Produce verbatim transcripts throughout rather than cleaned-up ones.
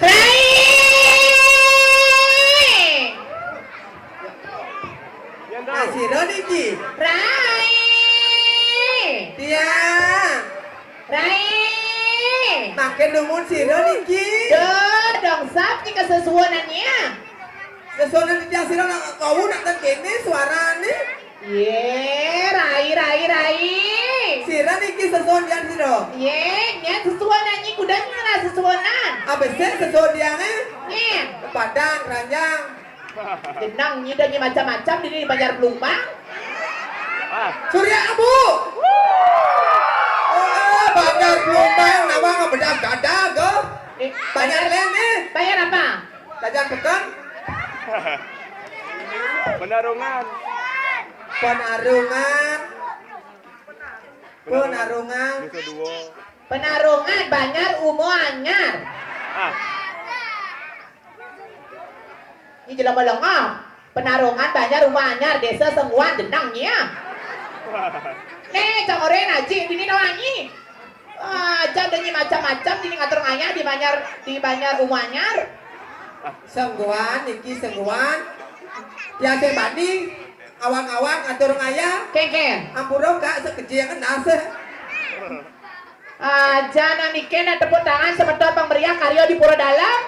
Rai! Nah, sira niki. Rai! Tiang. Rai! Makin dumun sira niki. Duh, dong sap nika sesuwunannya. Sesuwunan tiang sira nak wau nak ten kene suarane. Ye, rai, rai, rai. Sira niki sesuwun tiang sira. Ye, nya sesuwunan nyi kuda nyela sesuwunan. Abesik sesuwun tiange. Nggih. Padang, Ranjang. Jeneng nyi dah nyi macam-macam di, di Banjar Blumbang. Surya Abu. Oh, Banjar Blumbang nama ngebedak gadag, oh. Eh, Banjar bayar, lain, eh. Bayar apa? Jajan peken. Penarungan. Penarungan. Penarungan. Penarungan, Banjar Umo Anyar. Ah. Ini jelema lengah. Penarungan, Banjar Umo Anyar, Desa Sengguan, jeneng nya. Nih, cang oren aji, bini doang nyi. Ah, jan dengi macam-macam, dini ngatur ngayah di Banjar, di Banjar Umo Anyar. Sengguan, niki sengguan. Tiase bani, awang-awang ngatur ngayah. Kengken. Ampura, Kak, sekejeng nase. Ah, jan niki nak tepuk tangan semeton pemeriah karya di Pura Dalam.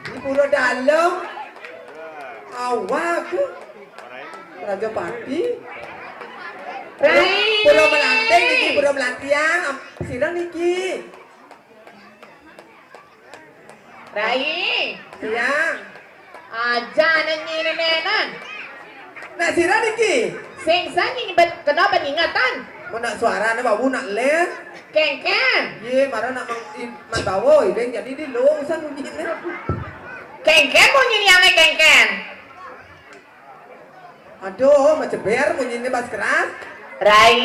Di Pura Dalam. Awak. Raja Pati. Rai. Pura Melanting niki, Pura Melantiang. Am-, sira niki. Rai. Iya. Aja nang nyi nenenan. Nak sira niki. Sing sa nyi bet-, kena peningatan. Mun nak suarane bau nak len. Kengken. Ye, mara nak mang-, i-, man bawa, ideng jadi di lo, usan munyi ne. Kengken munyi ni ame kengken. Aduh, maceber munyi ne bas keras. Rai.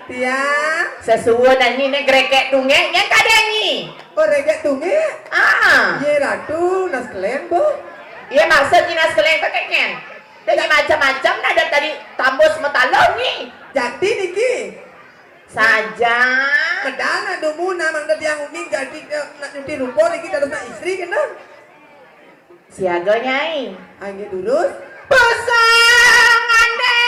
Tiang. Sesuwun nyi ne gregek tungek, nyen kada nyi. Oh, regek tungek? Ah. Ye, ratu, nas keleng, bu. Ye, maksud nyi nas keleng tu kengken. Jadi macam-macam nah, dari tadi tambus metalon ni. Jati niki. Saja. Medal nak dumu nah, mangda tiang uning jadi, eh, nak nyuti rupa niki dados nak istri kena. Siaga, Nyai. Angge durus. Pasang andeng.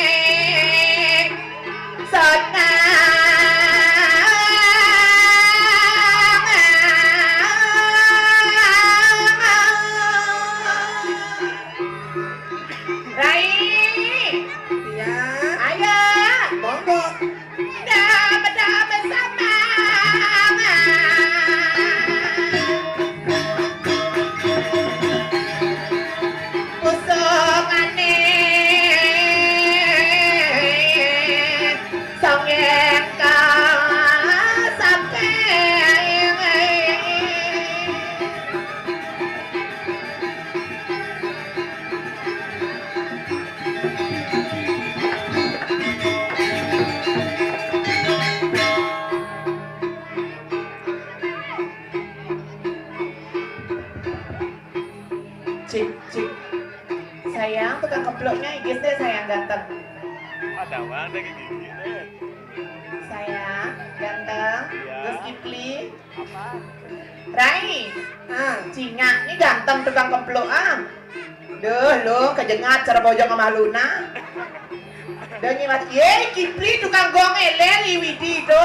Raring sonang. Rai. Iya. Ayo. Monggo. Dam, dam, sama. Pusuk aning. Songeng ka samping. Cik, cik. Sayang, tukang keploknya igis deh, sayang ganteng. Ada bang, ada gigi deh. Sayang, ganteng. Iya. Terus Kipli. Apa? Rai. Ah, cingak ni ganteng tukang keplok, ah. Duh, lo kejengat cara bojong sama Luna. Dah nyimat, ye, Kipli tukang gong elel, i Widi tu.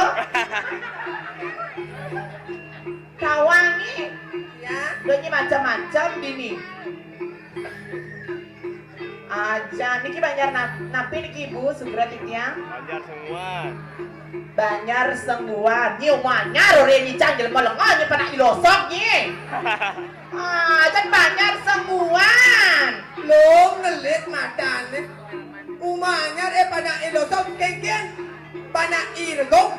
Tawang ni. Ya. Dah nyi macam-macam bini. Aja, niki Banjar nap-, napi niki, Ibu, sugra titiang? Banjar Sengguan. Banjar Sengguan. Nyi Umo Anyar, ore nyi cang jelema lenga, nyi panak Ilosok nyi. Ah, jan Banjar Sengguan. Lo ngelit matane. Umo Anyar, eh, panak Ilosok kengken. Panak Irgong.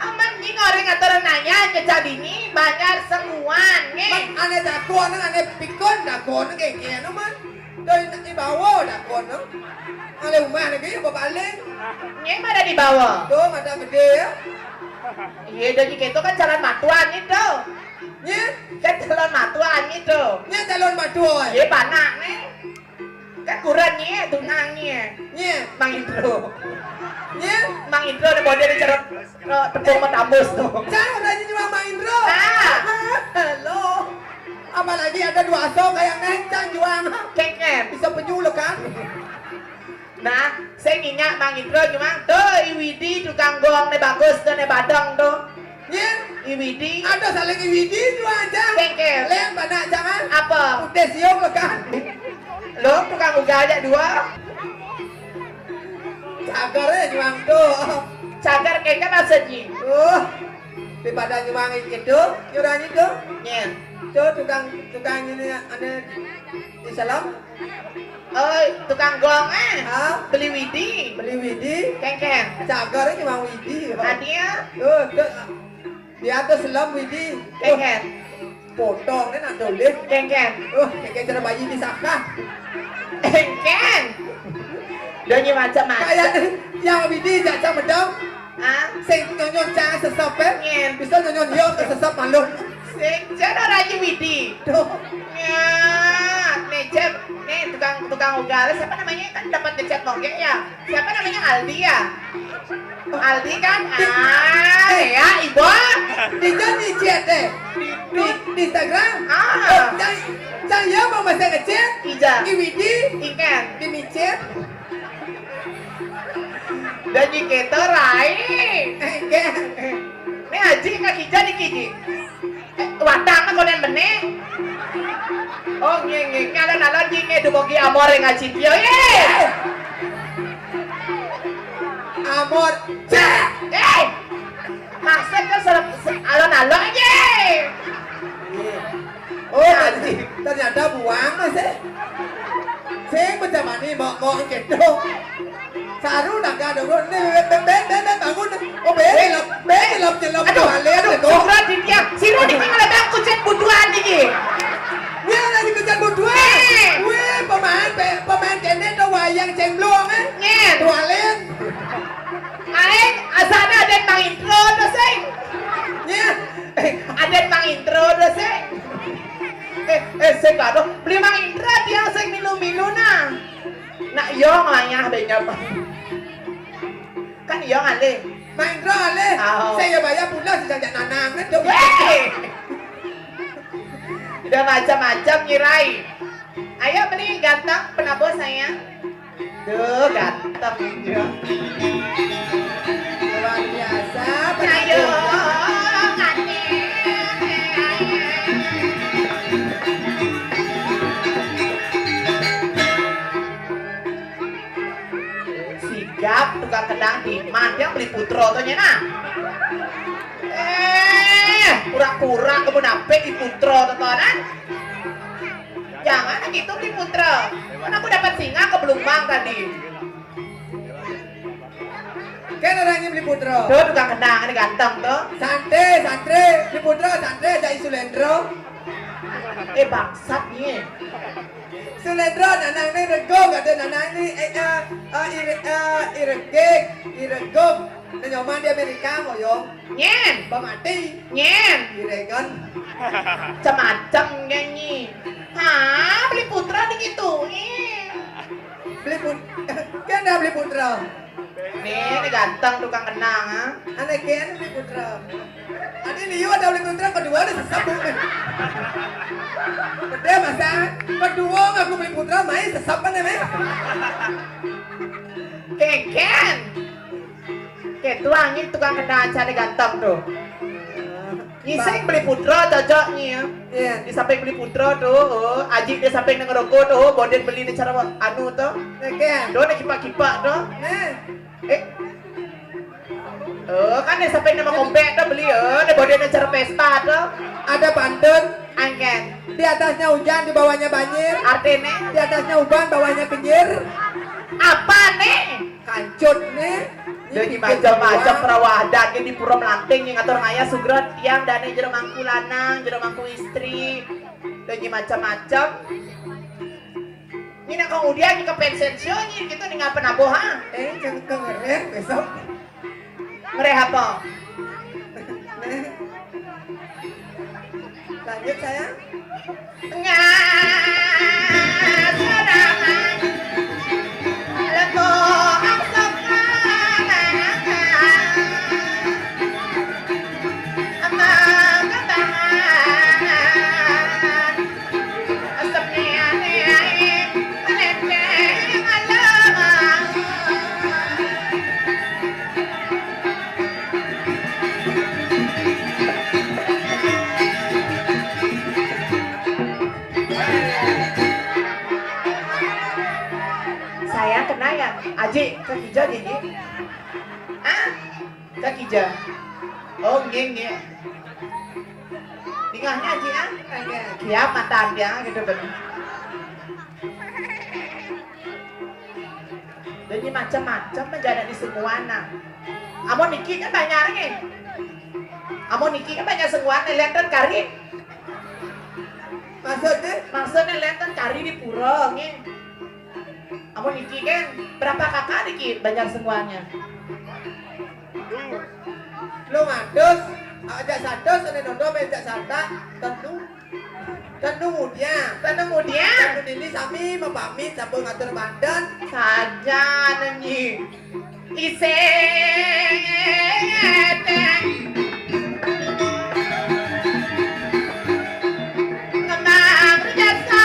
Aman nyi ngoreng atur nanya nyecah dini, Banjar Sengguan nge. Man, ane jago, ane, ane pikun, jago, ane kengken, man. Tuh, i bawa dakon, no. Ale umah lagi, babaling. Nyé mara dibawa. Tuh, mata gedé, ya. Iya, dah, jika itu kan calon matuan itu. Nyé? Kan calon matuan itu. Nyé calon matuan. Iya, panak nih. Kan kurang nyé, tunang nyé. Nyé? Mang Indro. Nyé? Mang Indro ada model cerut. Tepung matambus tuh. Cang, udah nyuang Mang Indro. Ah. Lo. Apalagi ada dua so kayak neng, Cang juang. Keken. Bisa penyu lo kan? Nah, saya nginyak Mang Indro juang tuh, I Widi tukang gong né bagus tuh, né badeng tuh. Nyé? I Widi. Ada saling I Widi juang, Cang. Keken. Lain mana, Cang, ah? Apa? Putih siung lo kan? Lo tukang ugal aja dua. Cagar ya juang tuh. Cagar kayaknya maksudnya. Tuh, daripada nyuang itu, nyurangi tuh. Nyé. Tuh, tukang, tukang ini, aneh, di Salam. Oh, tukang gong, eh. Hah? Beli Widi. Beli Widi. Keken. Cagar ya nyuang Widi. Tadi ya. Tuh, tuh. Dia tuh selam Widi. Keken. Potong né nak tulis. Keken. Uh, kayak cara bayi disakah. Keken. Dia nyé macam-macam. Kayak yang Widi jak cang medem. Ah, sing nyonyon cang sesep, eh? Nyén. Bisa nyonyon yo ke sesep malu. Sing jan ora nyé Widi. Tuh. Ya, né Cep, né tukang, tukang ugal, siapa namanya? Kan dapat ngechat Moge ya. Siapa namanya? Aldi ya? Aldi kan? Ah, ya, Ibu. Dija micet deh. Di, di Instagram. Ah. Oh, cang, cang ya mau masih ngechat? Ija. Di Widi. Ikan. Di micet. Dan di kita rai. Ikan. Né aji kaki jadi kiji. Eh, wadang konen bené. Oh, nggih, nggih. Ngalon-alon nggih, nggih, dumogi amor ing aji. Yo, yé. Amor. Cek. Eh. Maksud kan serep, se-, alon-alon aja. Oh, ternyata buang masih. Sing macam mana, mau, mau gitu. Saru naga dulu. Nih, bé, bé, bé, bé, bé, bangun. Oh, bé, nyelop, bé, nyelop, nyelop, aduh, balik, aduh, gitu. Sira Ditya, sira niki ngelebang kucing buduan niki. Wih, lagi kucing buduan. Eh. Wih, pemain, pe-, pemain kéné to wayang cemblong, eh. Nyén. Tualin. Aing, asana adén Mang Indro to, sing. Nyén. Eh, adén Mang Indro to, sing. Eh, eh, sing kado, beli Mang Indro dia sing milu-milu nah. Nak yo ngayah bé nyapa. Kan yo ngalih. Mang Indro alih. Oh. Saya bayar pula sejak nanang kan. Yeay. Udah macam-macam nyirai. Ayo beli ganteng penabur saya. Tuh ganteng. Luar biasa. Ayo, penabur. Sigap tukang kendang di mana yang beli putro tuh nyena. Eh, pura-pura kamu nampik di putro tuh, nah. Jangan gitu beli putro. Kan aku dapat singa ke Belumbang tadi. Kan orangnya beli putro. Tuh tukang kendang ini ganteng tuh. Santai, santai, beli putro, santai, jadi Sulendro. Eh, bangsat nih. Sulendro, nanang ini regong, ada nanang ini, eh, eh, eh, ire-, eh, iregik, iregong. Nah, nyoman di Amerika, ngoyong. Nyén. Pemati. Nyén. Iregon. Macam-macam nyanyi. Hah, beli putro di gitu. Ih. Beli put-, kan dah beli putro. Nih, ini ganteng tukang kenang, ah. Aneh kan beli putro. Tadi liu ada beli putro, kedua udah sesep, Bu. Gede masa, kedua ngaku beli putro, main sesep kan, ya, men? Keken. Ketua nyi tukang kenang cari ganteng tuh. Nyi sing beli putro cocok nyi ya. Iya. Di samping beli putro tuh, oh, aji di samping nang rokok tuh, oh, boden beli di cara anu tuh. Oke. Tuh, nih kipak-kipak tuh. Nah. Eh. Oh, kan di samping nama kompek tuh beli, oh, di boden di cara pesta tuh. Ada pantun. Angken. Di atasnya hujan, di bawahnya banjir. Artinya? Di atasnya uban, bawahnya kenyir. Apa nih? Kancut nih. Jadi macam-macam perawadan di pura melanting yang ngatur ngaya sugra tiang dane jero mangku lanang, jero mangku istri. Jadi macam-macam. Ini nak kemudian ini ke pensiun ini gitu nih ngapa naboh ha? Eh, jangan dengerin besok. Ngereh apa? Nih. Lanjut sayang. Ngasurangan lego angsep kalangan. Amang kembangan asep niane ae melenteng alang. Saya kena ya, Aji, kekija Aji. Ah, kekija. Oh, nggih, nggih. Dingahnya Aji ah. Kiap mata dia gitu bener. Jadi macam-macam menjadi di semua nah. Amun niki kan banyak nih. Amun niki kan banyak semua nih, lenten kari. Maksudnya? Maksudnya lenten kari di pura nih. Amun niki kan berapa kakak niki banyak semuanya? Lu ngatus, aja satu, sana nondo, meja sata, tentu. Tentu mudia. Tentu mudia. Tentu ini sami mapamit, sampun ngatur bandan. Saja nenyi. Isih ngembang jasa.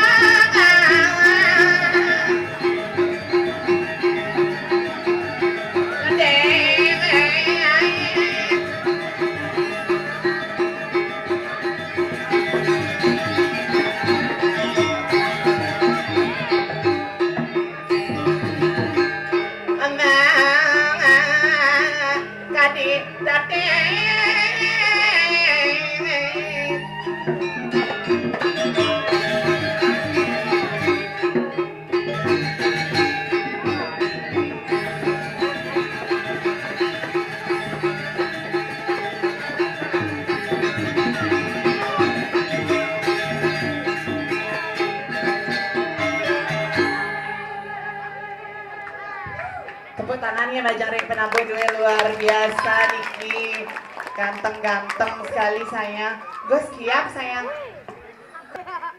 Tepuk tangannya Bajang Ring Penabuh dua luar biasa niki. Ganteng-ganteng sekali saya. Gus kiap sayang.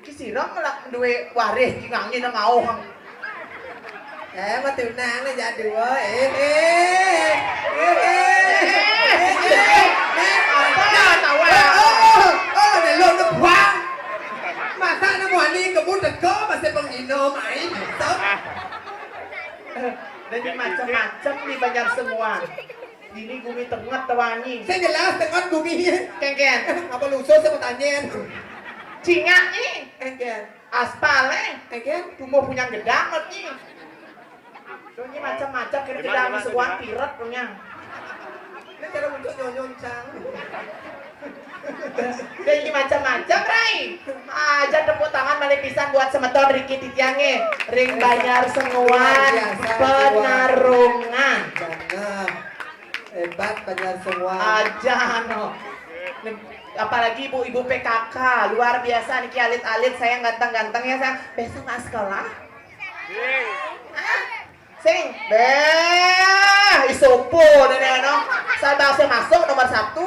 Ki sira melak duwe warih ki ngangge nang auh. Eh, mati unang nih jadi dua. Eh, eh. Eh, eh. Eh, eh. Apa tawa? Oh, oh, oh, nek lo nebang. Masa nemu ani kebun teko masih penghina main gitu. Dan macam-macam di Banjar semua. Ini gumi tenget tewangi. Sing jelas tenget gumi. Kengken. Apa lusuh sama tanyen? Cingak ni. Kengken. Aspal eh. Kengken. Tumuh punya gedang kot ni. So ni macam-macam kena gedang ni sebuah pirot punya. Ini cara untuk nyonyong cang. Jadi macam-macam, Rai. Aja tepuk tangan malih pisan buat semeton Riki Titiange ring Banjar Senguan Penarungan. Benar. Hebat Banjar Senguan. Aja no. Apalagi ibu-ibu P K K luar biasa niki alit-alit saya ganteng-ganteng ya saya besok nggak sekolah. Sing, beh, isopo nenek no. Saya bahasa masuk nomor satu.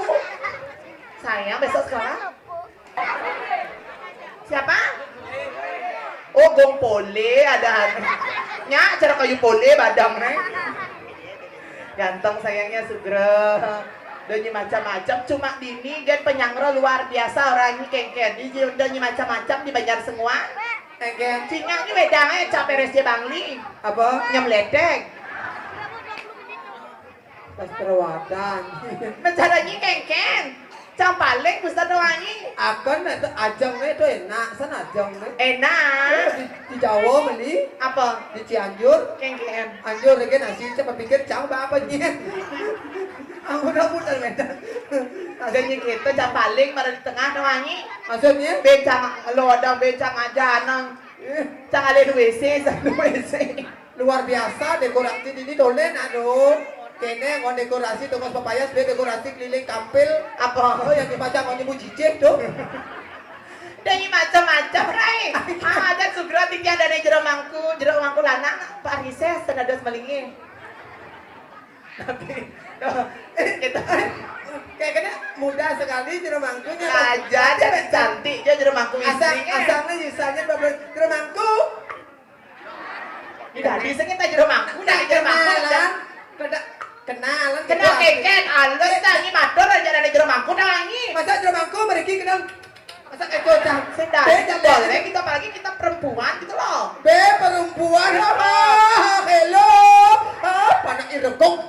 Sayang besok sekolah. Siapa? Oh, Gong Pole ada. Nyak, cara kayu pole badang nih. Ganteng sayangnya segera. Donyi macam-macam, cuma dini gen penyangro luar biasa orang ini kengken. Di donyi macam-macam di Banjar semua. Kengken. Cingak ni wedang eh cap R S J Bangli. Apa? Nyemledek. Pas perawatan. Mencaranya kengken. Cang paling pusat wangi. Akan itu ajang itu enak, sana ajang itu. Enak. Di, di Jawa beli. Apa? Di Cianjur. Kengken. Anjur lagi nasi cepat pikir cang apa nyi. Aku udah putar medan. Jadi kita cang paling pada di tengah wangi. Maksudnya? Becang lo ada becang aja nang. Cang ada W C, satu W C. Luar biasa dekorasi ini dolen anu. Kene ngon dekorasi tongos papayas be dekorasi keliling kampil. Apa? Oh yang dipajang ngon ibu cicih tuh. Dadi macem-macem, Rai. Ah, ada sugra titiang dane jero mangku, jero mangku lanang, Pak Rises, senados melingi. Tapi, kita, kayaknya mudah sekali jero mangkunya. Aja, jadi cantik aja jero mangku. Asal, istri, eh. Asalnya misalnya bablas jero mangku. Tidak bisa kita jero mangku, nah, jero mangku, kenalan. Kena, kenalan. Kenal gitu. Keken, alus, eh, dah, ini matur aja dane jero mangku, dah, ini. Masa jero mangku, mereka kenal. Masa itu, Cang? Sudah, beda, boleh beda. Kita, apalagi kita perempuan gitu loh. Be, perempuan, ah, hello. Ah, panak iregok.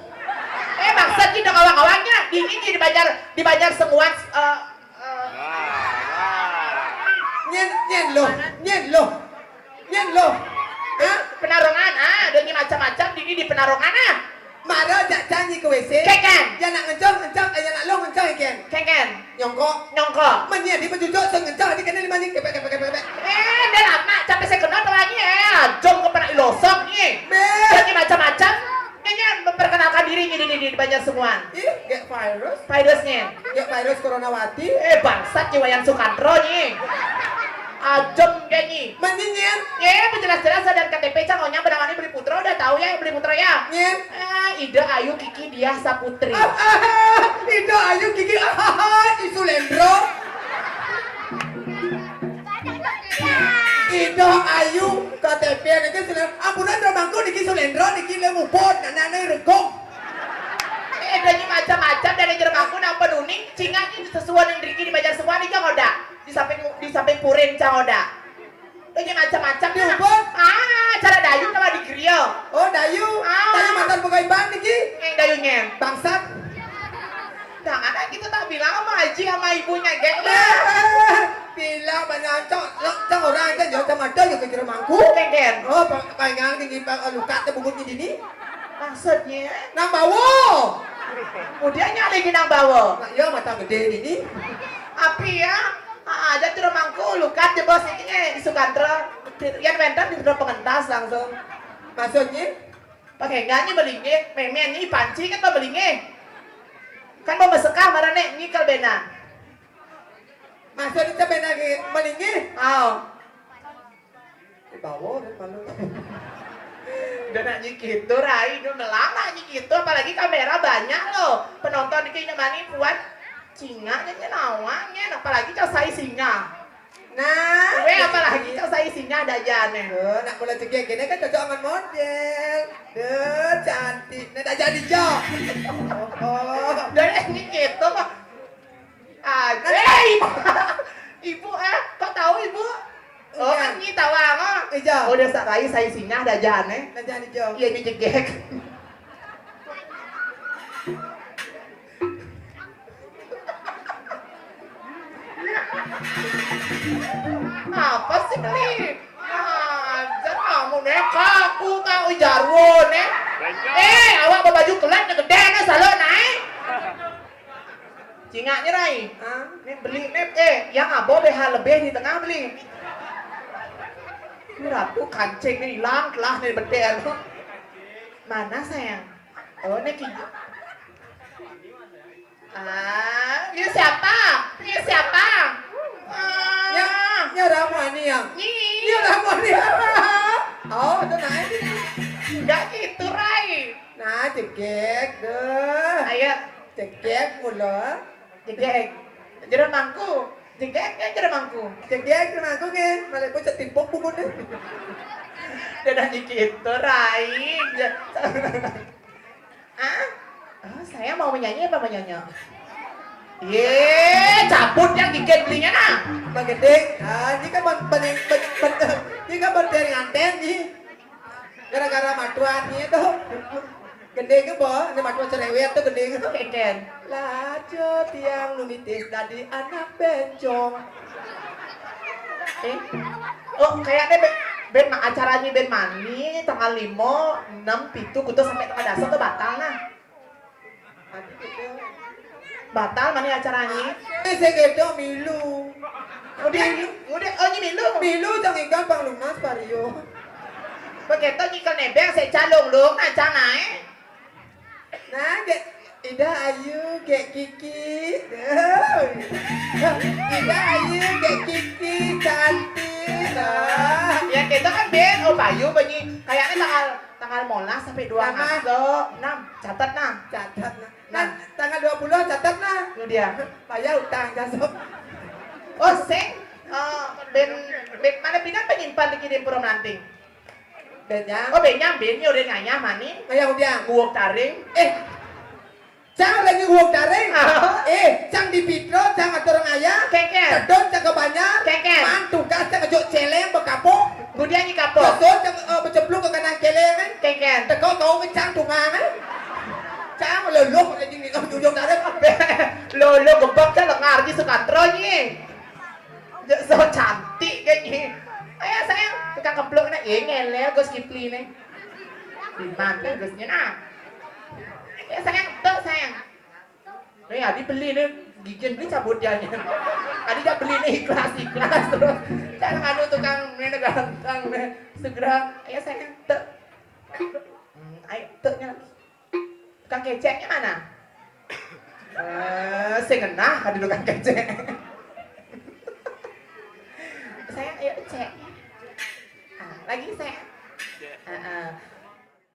Eh, maksud kita kawan-kawannya, dingin di Banjar, di Banjar semua, eh, eh. Nyen, nyen loh, nyen loh. Nyen loh. Hah? Penarongan, ah, ada ni macam-macam di, di penarongan, ah. Mara jak janji ke W C. Keken. Ya nak ngencong, ngencong, ya nak long ngencong, keken. Keken. Nyongkok. Nyongkok. Meni adi bejujuk, sing ngencong, adi kena lima ni, kepek, kepek, kepek, kepek. Eh, dah lama, capek saya kenal tu lagi, eh. Jom ke pernah ilosok ni. Be. Jadi macam-macam. Ini memperkenalkan diri ni di, di, di Banjar semua. Ih, get virus. Virusnya. Get virus coronawati. Eh, bangsat ni Wayan Sukantro ni. Ajem dia ni. Mendingan. Eh, jelas-jelas ada K T P cang onyang bernama ni Beli Putra, udah tahu ya Beli Putra ya? Nyen. Eh, Ida Ayu Kiki Diah Saputri. Ida Ayu Kiki, ah, Isu Lendro. Ida Ayu K T P niki Isu Lendro. Ampunan, jero mangku niki Isu Lendro niki le muput, anak-anak regong. Eh, ada ni macam-macam dari jero mangku napa nuning, cingak ni sesuai dengan riki di Banjar semua ni cang oda. Di samping, di samping purin cang oda. Ini macam-macam. Diubah? Ah, cara Dayu sama di Gria. Oh, Dayu. Ah. Dayu mantan pegawai bank niki. Eh, Dayu nyen. Bangsat. Jangan ah, kita tak bilang sama Haji sama ibunya, gek. Eh, bilang banyak cok, cok, cok orang aja jauh sama ada juga jero mangku. Gek, gek. Oh, pa-, palingan tinggi pa-, luka teh bungut di sini. Maksudnya? Nang bawa. Kemudian nyali di nang bawa. Nah, iya, mata gede ini. Api ya? Ah, ada jero mangku, lukat je bos ini, eh, di Sukantro. Yang wenten di pengentas langsung. Maksudnya? Pakai enggak ni belinge, memen ni panci kan belinge. Kan mau mesekah marane nyikel bena. Maksudnya bena belinge? Aw. Dibawa dan malu. Udah nak nyikitu, Rai, udah melama nyikitu, apalagi kamera banyak loh. Penonton di kayaknya mani buat cingaknya, nyenawangnya, apalagi cau sai singa. Nah, weh, apalagi cau sai singa ada aja nih. Eh, nak mula cegek gini kan cocok dengan model. Deh, cantik. Nah, tak jadi, Cok. Oh, oh. Udah nyikitu kok. Ah, eh, ibu. Ibu, eh, kok tahu ibu? Oh, iya. Kan nyi tahu, ah. Iya. Oh, udah sak rai sai singa ada aja nih. Ada aja nih, Cok. Iya, ini jegek. Apa sih, Beli? Ajar kamu nih, kaku kau jarwo nih. Eh, awak berbaju kelat nih, gede nih, selalu naik. Cingaknya, Rai. Hah? Nih, Beli nih, eh, yang abo B H lebih di tengah, Beli. Ini ratu kancing nih, hilang, telah nih, betel. Mana, sayang? Oh, ini ki-, ah, ini siapa? Ini siapa? Ah. Nya, nya ramuan ni, ya? Ni. Nya ramuan ni. Oh, itu naik ini. Enggak gitu, Rai. Nah, jegek, deh. Ayo. Jegek mula. Jegek. Jero mangku. Jegek ya jero mangku. Jegek jero mangku nggih. Malah pun cetipuk buku deh. Dia nyanyi gitu, Rai. Ah? Oh, saya mau menyanyi apa menyonyo? Ye, cabut yang gigit belinya nah. Bang Gede, ah, ini kan ban-, ban-, ban-, ban-, ini kan ban dari nganten nih. Gara-gara matuan nih tuh. Gede ke, Bo? Ini matuan cerewet tuh gede ke. Keken. Lajo tiang numitis dadi anak bencong. Eh? Oh, kayaknya ben, ben ma-, acaranya ben mani tanggal lima, enam, pitu, kutu sampai tanggal dasar tuh batal nah. Batal mani acaranya. Eh, saya gedong milu. Udah, udah, oh, ini milu. Milu jangan gampang lunas, Pak Rio. Begitu nyikel nebeng, saya calung dong, nah, jangan, eh. Nah, ge-, Ida ayu gek Kiki. Ida ayu gek Kiki, cantik. Ah. Ya, kita kan Ben, oh, Bayu bunyi. Kayaknya tanggal, tanggal molas sampai dua Nama? Masuk. Enam, catat nah. Catat nah. Nah, tanggal dua puluh catat nah. Itu dia. Bayar utang, Jasop. Oh, sing. Eh, Ben, Ben, mana Pinan penyimpan di kidin pura melanting? Benyang. Oh, benyang, Ben, ya udah ngayah, mani. Ngayah udah. Guwuk taring. Eh, cang lagi guwuk taring. Ah. Eh, cang di Pitro, cang atur ngayah. Kengken. Tedon, cang ke Banjar. Kengken. Man tugas, cang ngejuk celeng, bekapuk. Kemudian nyi kapuk. Besok, cang, eh, becepluk ke kanan celeng, eh. Kengken. Teko kau ke cang tungang, eh. Cang lelok, eh, jing, eh, ujung taring. Lolo gebek, cang lengar, di Sukatro, nyi. Dia so cantik kan ni. Ayo sayang, tukang kemplung nak. Eh, ngelel Gus Kipli ni. Di mana Gusnya nah? Ya sayang, tuh sayang. Ni adi beli ni, gigin beli cabut dia ni. Adi dah beli ni ikhlas, ikhlas terus. Jangan anu tukang ni ganteng ni. Segera, ayo sayang, tuh. Hmm, ayo, tuh ni lagi. Tukang keceknya mana? Eh, sing ngenah ada tukang kecek. Sayang, ayo cek. Ah, lagi sayang. Ah, ah.